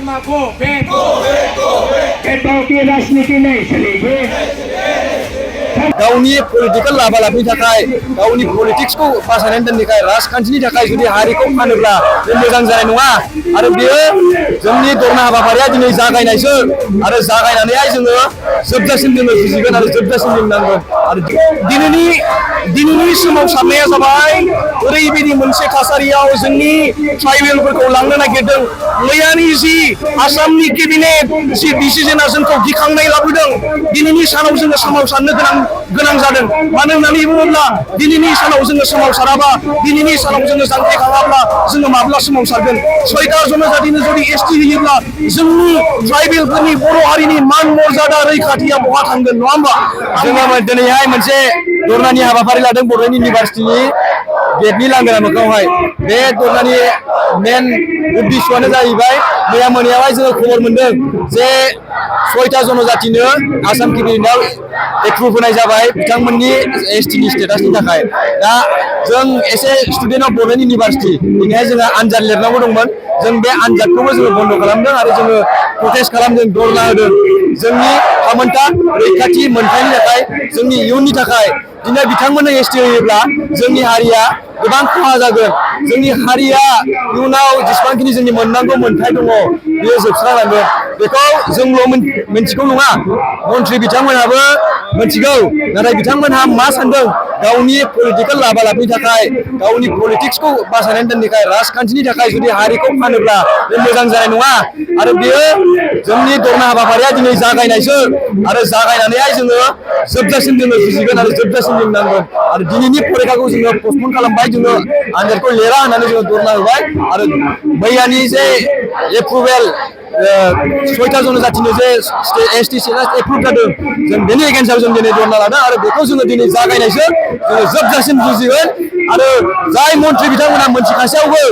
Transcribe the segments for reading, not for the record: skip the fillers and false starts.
भेदभाव की राजनीति नहीं चलेगी गावनि पलिटिकल लाभालाभनि थाखाय गावनि पलिटिक्सखौ बासायनानै दोननो थाखाय राजखान्थिनि थाखाय जुदि हारिखौ फानोब्ला बे मोजां जानाय नङा आरो बेयो जोंनि धर्ना हाबाफारिया दिनै जागायनायसो आरो जागायनानैहाय जोङो जोबजासिम जोङो जुजिगोन आरो जोबजासिम जों नांगोन आरो दिनैनि सोमावसारनाया जाबाय ओरैबायदि मोनसे थासारियाव जोंनि ट्राइबेलफोरखौ लांनो नागिरदों मैयानि जि आसामनि केबिनेट जि डिसिजनआ जोंखौ गिखांनाय लाबोदों दिनैनि सानाव जोङो सोमावसारनो गोनां जादों मानो होननानै बुङोब्ला दिनैनि सानाव जोङो सोमावसाराबा दिनैनि सानाव जोङो जांख्रिखाङाब्ला जोङो माब्ला सोमावसारगोन 6टा जनजातिनो जुदि एसटि होयोब्ला जोंनि ट्राइबेलफोरनि बर' हारिनि मान मर्यादा रैखाथिया बहा थांगोन नङा होमबा जोङो दिनैहाय मोनसे धर्नानि हाबाफारि लादों बड'लेण्ड इउनिभारसिटिनि गेटनि लांगोना मोखाङावहाय बे धर्नानि मेन उद्देश्यआनो जाहैबाय मैया मोनायावहाय जोङो खबर मोनदों जे 6टा जनजातिनो आसाम केबिनेटआव एप्रुभ होनाय जाबाय बिथांमोननि एसटिनि स्टेटासनि थाखाय दा जों एसे स्टुडेन्ट अफ बड'लेण्ड इउनिभारसिटि बेनिहाय जोङो आनजाद लिरनांगौ दंमोन जों बे आनजादखौबो जोङो बन्द' खालामदों आरो जोङो प्रटेस्ट खालामदों धर्ना होदों जोंनि थामोनथा रैखाथि मोनथायनि थाखाय जोंनि इयुननि थाखाय दिनै बिथांमोननो एसटि होयोब्ला जोंनि हारिया गोबां खहा जागोन जोंनि हारिया इयुनाव जेसेबांखिनि जोंनि मोननांगौ मोनथाय दङ बेयो जोबस्रांलांगोन बेखौ जोंल' मिन्थिगौ नङा मन्थ्रि बिथांमोनहाबो मिन्थिगौ नाथाय बिथांमोनहा मा सानदों गावनि पलिटिकेल लाभालाभनि थाखाय गावनि पलिटिक्सखौ बासायनानै दोननो थाखाय राजखान्थिनि थाखाय जुदि हारिखौ फानोब्ला बे मोजां जानाय नङा आरो बेयो जोंनि धर्ना हाबाफारिया दिनै जागायनायसो आरो जागायनानैहाय जोङो जोबजासिम जोङो जुजिगोन आरो जोबजासिम जों नांगोन आरो दिनैनि फरिखाखौ जोङो पस्टपन खालामबाय जोङो आनजादखौ लिरा होननानै जोङो धर्ना होबाय आरो मैयानि जे एप्रुभेल 6टा जनजातिनो जे एसटि स्टेटास एप्रुभ जादों जों बेनि एगेन्स्टआव जों दिनै धर्ना लादों आरो बेखौ जोङो दिनै जागायनायसो जोङो जोबजासिम जुजिगोन आरो जाय मन्थ्रि बिथांमोनहा मोनथिखासेयावबो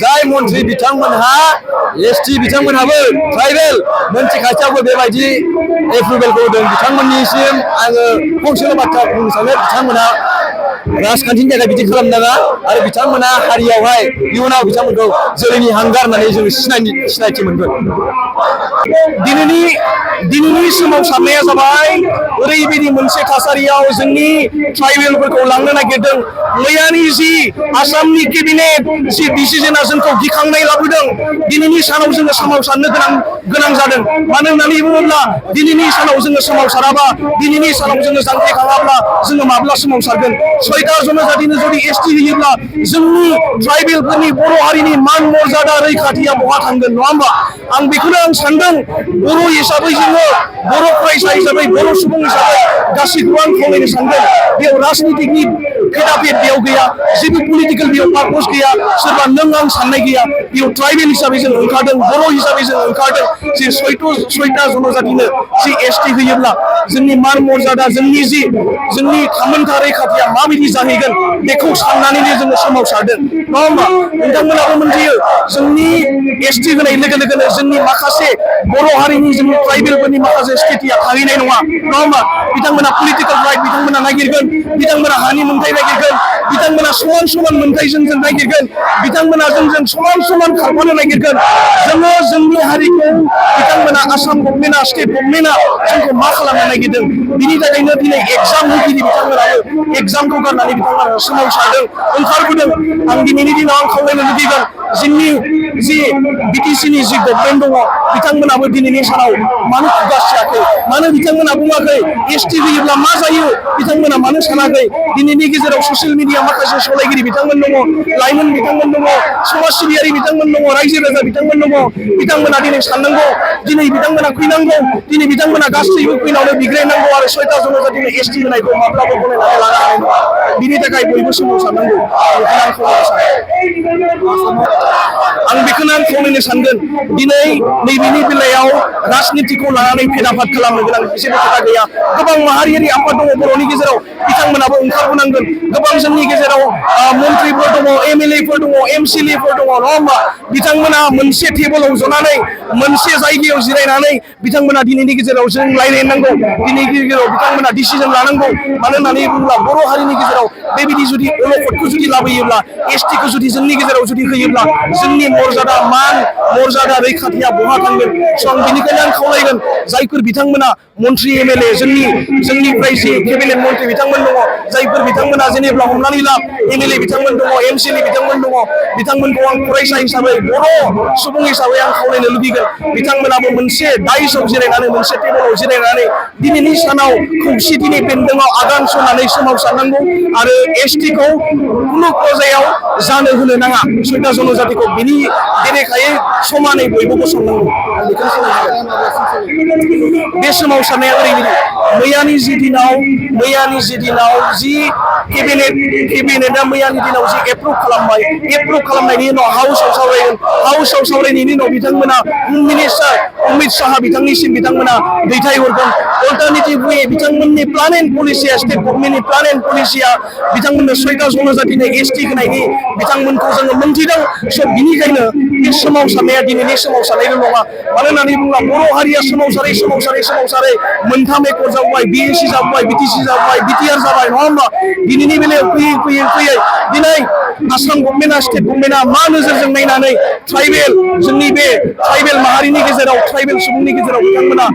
जाय मन्थ्रि बिथांमोनहा एसटि बिथांमोनहाबो ट्राइबेल मोनथिखासेयावबो बेबायदि एप्रुभेलखौ होदों बिथांमोननिसिम आङो फंसेल' बाथ्रा बुंनो सानो बिथांमोनहा राजखान्थिनि थाखाय बिदि खालामनाङा आरो बिथांमोना हारियावहाय इयुनाव बिथांमोनखौ जोलैनि हांगार होननानै जों सिनायथि मोनगोन दिनैनि सोमावसारनाया जाबाय ओरैबायदि मोनसे थासारियाव जोंनि ट्राइबेलफोरखौ लांनो नागिरदों मैयानि जि आसामनि केबिनेट जि डिसिजनआ जोंखौ गिखांनाय लाबोदों दिनैनि सानाव जोङो सोमावसारनो गोनां जादों मानो होननानै बुङोब्ला दिनैनि सानाव जोङो सोमावसाराबा दिनैनि सानाव जोङो जांख्रिखाङाब्ला जोङो माब्ला सोमावसारगोन 6टा जनजातिनो जुदि एसटि होयोब्ला जोंनि ट्राइबेलफोरनि बर' हारिनि मान मर्यादा रैखाथिया बहा थांगोन नङा होमबा आं बेखौनो सानदों बर' हिसाबै जोङो बर' फरायसा हिसाबै बर' सुबुं हिसाबै गासैखौबो आं खावलायनो सानदों बेयाव राजनितिकनि भेदाभेद बेयाव गैया जेबो पलिटिकेल बेयाव पार्पस गैया सोरबा नों आं साननाय गैया बेयाव ट्राइबेल हिसाबै जों ओंखारदों बर' हिसाबै जों ओंखारदों जे 6टा जनजातिनो जि एसटि होयोब्ला जोंनि मान मर्यादा जोंनि थामोनथा रैखाथिया माबायदि जाहैगोन बेखौ साननानैनो जोङो सोमावसारदों नङा होमबा नोंथांमोनाबो मोनथियो जोंनि एसटि होनाय लोगो लोगोनो जोंनि माखासे बर' हारिनि जोंनि ट्राइबेलफोरनि माखासे स्थितिया थाहैनाय नङा होमबा बिथांमोना पलिटिकेल राइट बिथांमोना नागिरगोन बिथांमोना हानि मोनथाय नागिरगोन बिथांमोना समान मोनथाय जोंजों नागिरगोन बिथांमोना जोंजों समान खारफानो नागिरगोन जोङो जोंनि हारिखौ बिथांमोना आसाम गभर्नमेन्टआ स्टेट गभर्नमेन्टआ जोंखौ मा खालामनो नागिरदों बिनि थाखायनो दिनै एग्जाम होगिरि बिथांमोनाबो एग्जामखौ गारनानै बिथांमोना सोमावसारदों ओंखारबोदों आं दिनैनि दिनाव आं खावलायनो लुबैगोन जोंनि जि बिटिसिनि जि गभर्नमेन्ट दङ बिथांमोनाबो दिनैनि सानाव मानो खुगासियाखै मानो बिथांमोना बुङाखै एसटि होयोब्ला मा जायो बिथांमोना मानो सानाखै दिनैनि गेजेराव ससियेल मिडिया माखासे सलायगिरि बिथांमोन दङ लाइमोन बिथांमोन दङ समाज सिबियारि बिथांमोन दङ रायजो राजा बिथांमोन दङ बिथांमोना दिनै साननांगौ दिनै बिथांमोना फैनांगौ दिनै बिथांमोना गासैबो फैनायावनो बिग्रायनांगौ आरो 6टा जनजातिनो एसटि होनायखौ माब्लाबा गनायनानै लानो हानाय नङा बिनि थाखाय बयबो सोमावसारनांगौ आं बेखौनो आं खावलायनो सानगोन दिनै नैबेनि बेलायाव राजनितिखौ लानानै भेदाभाद खालामनो गोनां जेबो खोथा गैया गोबां माहारियारि आफाद दङ बर'नि गेजेराव बिथांमोनाबो ओंखारबोनांगोन गोबां जोंनि जोंनि गेजेराव मन्थ्रिफोर दङ MLA फोर दङ MCLA फोर दङ नङा होमबा बिथांमोना मोनसे टेबोलाव जनानै मोनसे जायगायाव जिरायनानै बिथांमोना दिनैनि गेजेराव जों रायलायनांगौ दिनैनि गेजेराव बिथांमोना डिसिजन लानांगौ मानो होननानै बुङोब्ला बर' हारिनि गेजेराव बेबायदि जुदि अलखदखौ जुदि लाबोयोब्ला ST खौ जुदि जोंनि गेजेराव जुदि होयोब्ला जोंनि मर्यादा मान मर्यादा रैखाथिया बहा थांगोन स' आं बेनिखायनो आं खावलायगोन जायफोर बिथांमोना मन्थ्रि MLA जोंनिफ्राय जि केबिनेट मन्थ्रि बिथांमोन दङ जायफोर बिथांमोना जेनेबा हमनानै ला MLA बिथांमोन दङ MCLA बिथांमोन दङ बिथांमोनखौ आं फरायसा हिसाबै बर' सुबुं हिसाबै आं खावलायनो लुबैगोन बिथांमोनाबो मोनसे दाइसआव जिरायनानै मोनसे टेबोलाव जिरायनानै दिनैनि सानाव खौसेथिनि बेन्दोंआव आगान सुरनानै सोमावसारनांगौ आरो ST खौ खुनु पजायाव जानो होनो नाङा सयता जनजातिखौ बिनि बेरेखायै समानै बयबो गसंनांगौ आं बेखौनो खावलायगोन बे सोमावसारनाया ओरैबायदि मैयानि जि दिनाव जि केबिनेटआ मैयानि दिनाव जि एप्रुभ खालामनायनि उनाव हाउसआव सावरायनायनि उनाव बिथांमोना होम मिनिस्टार अमित शाह बिथांनिसिम बिथांमोना दैथायहरगोन अल्टारनेटिभ वे बिथांमोननि प्लान एन्ड पलिसिया स्टेट गभर्नमेन्टनि प्लान एन्ड पलिसिया बिथांमोननो सयता जनजातिनो ST होनायनि बिथांमोनखौ जोङो मोनथिदों स' बिनिखायनो बे सोमावसारनाया दिनैनि सोमावसारनायल' नङा मानो होननानै बुङोब्ला बर' हारिया सोमावसारै मोनथाम एकड़ जाबाय BAC जाबाय BTC जाबाय BTR जाबाय नङा होमबा दिनैनि बेलायाव फैयै दिनै आसाम गभर्नमेन्टआ स्टेट गभर्नमेन्टआ मा नोजोरजों नायनानै जोंनि बे ट्राइबेल माहारिनि गेजेराव ट्राइबेल सुबुंनि गेजेराव बिथांमोना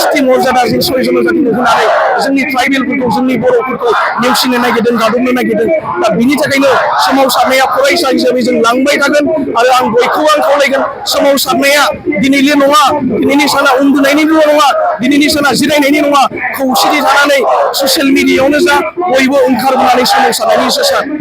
ST मर्यादा जों सय जनजातिनो होनानै जोंनि ट्राइबेलफोरखौ जोंनि बर'फोरखौ नेवसिनो नागिरदों गादबनो नागिरदों दा बिनि थाखायनो सोमावसारनाया फरायसा हिसाबै जों लांबाय थागोन आरो आं बयखौबो आं खावलायगोन सोमावसारनाया दिनैल' नङा दिनैनि साना उन्दुनायनिल' नङा दिनैनि साना जिरायनायनि नङा खौसेथि थानानै ससियेल मिडियायावनो जा बयबो ओंखारबोनानै सोमावसारनायनिसो सान